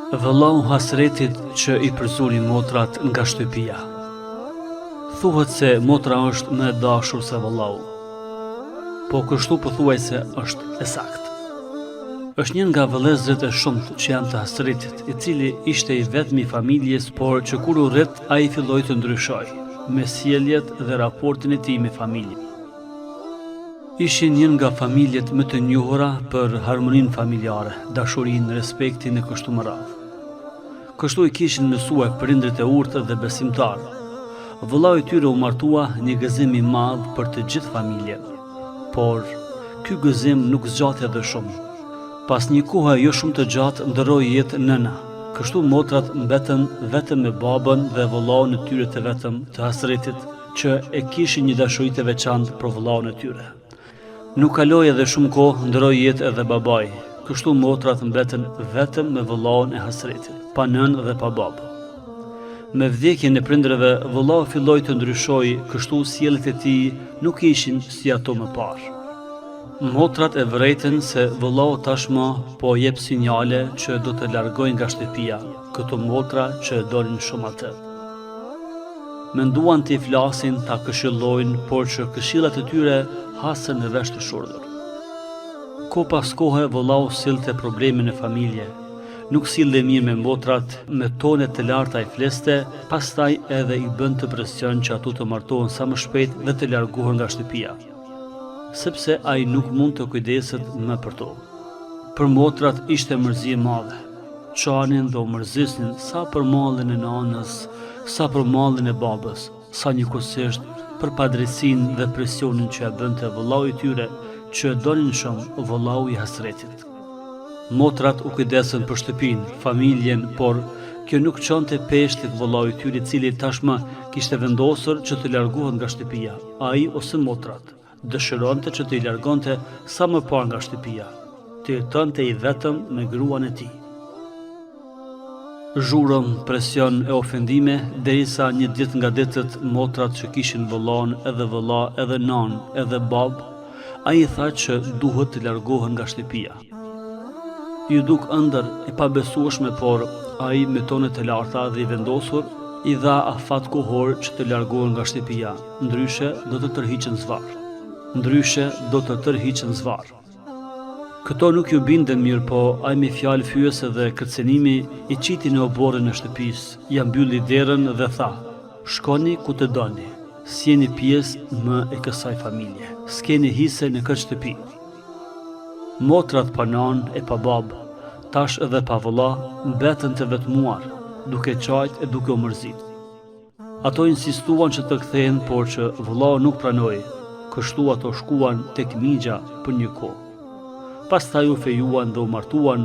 Vëllau Hasretit që i përzuri motrat nga shtëpia. Thuhet se motra është më e dashur se vëllau. Po kështu pothuajse është e saktë. Është një nga vëllezërit e shumtë që janë të Hasretit, i cili ishte i vetmi i familjes, por që kur u rrit ai filloi të ndryshojë me sjelljet dhe raportin e tij me familjen. Ishin një nga familjet më të njohura për harmoninë familjare, dashurinë, respektin e kështu me radhë. Kështu i kishin mësuar prindërit e urtë dhe besimtarë. Vëllau i tyre u martua një gëzim i madh për të gjithë familjen. Por, ky gëzim nuk zgjati edhe shumë. Pas një kohe jo shumë të gjatë ndërroi jetë nëna. Kështu motrat mbetën vetëm me babën dhe vëllaun e tyre të vetëm të Hasretit. që e kishin një dashuri të veçantë për vëllaun e tyre. Nuk kaloi edhe shumë kohë, ndërroi jetë edhe babai. Kështu motrat mbetën vetëm me vëllaun e Hasretit, pa nënë dhe pa babë. Me vdekjen e prindërve, vëllau filloi të ndryshojë, kështu sjelljet e tij nuk ishin si ato më parë. Motrat e vërejtën se vëllau tashmë po jep sinjale që do të largojë nga shtëpia, këto motra që e donin shumë atë. Menduan t'i flasin, ta këshillojnë, por që këshillat e tyre hasën në vesh të shurdhër. Kohë pas kohe vëllau sillte probleme në familje. Nuk sillej mirë me motrat, me tone të larta i fliste, pastaj edhe i bënte presion që ato të martohen sa më shpejt dhe të largohen nga shtëpia. Sepse ai nuk mund të kujdeset më për to. Për motrat ishte mërzi e madhe. Qanin dhe u mërzisnin sa për mallin e nanës, sa për mallin e babës, sa njëkohësisht për padrejtësinë dhe presionin që ia bënte vëllau i tyre, që e donin shumë, vëllau i Hasretit. Motrat u kujdesën për shtëpinë, familjen, por kjo nuk çonte peshë tek vëllau i tyre i cili tashmë kishte vendosur që të largohet nga shtëpia, ai ose motrat. Dëshironte që t'i largonte sa më parë nga shtëpia, të jetonte i vetëm me gruan e tij. Zhurmë, presion e ofendime, derisa një ditë nga ditët motrat që kishin vëllanë edhe vëlla edhe nanë edhe babë, ai i tha që duhet të largohen nga shtëpia. Iu duk ëndërr e pabesueshme por ai me tone të larta dhe i vendosur i dha afat kohor që të largohen nga shtëpia, ndryshe do të tërhiqen zvarrë. Ndryshe do të tërhiqen zvarrë. Këto nuk iu bindën mirëpo ai me fjalë fyese dhe kërcënimi i qiti në oborrin e shtëpisë, ia mbylli derën dhe tha, Shkoni ku të doni, s'jeni pjesë më e kësaj familje, s'keni hise në këtë shtëpi. Motrat pa nanë e pa babë, tash edhe pa vëlla, mbetën të vetmuar, duke qajt e duke u mërzit. Ato insistuan që të kthehen, por që vëllau nuk pranoi, kështu ato shkuan tek mixha për një kohë. Pastaj u fejuan dhe u martuan,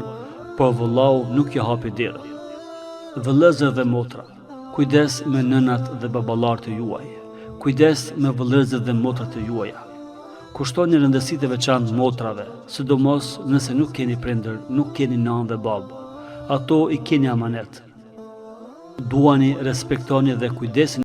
por vëllau nuk ia hapi derën. Vëllezër dhe motra, kujdes me nënat dhe baballarët e juaj, kujdes me vëllezërit dhe motrat e juaja. Kushtoni rëndësi të veçantë motrave, sidomos nëse nuk keni prindër, nuk keni nanë dhe babë. Ato i keni amanet. Duani, respektoni dhe kujdesini.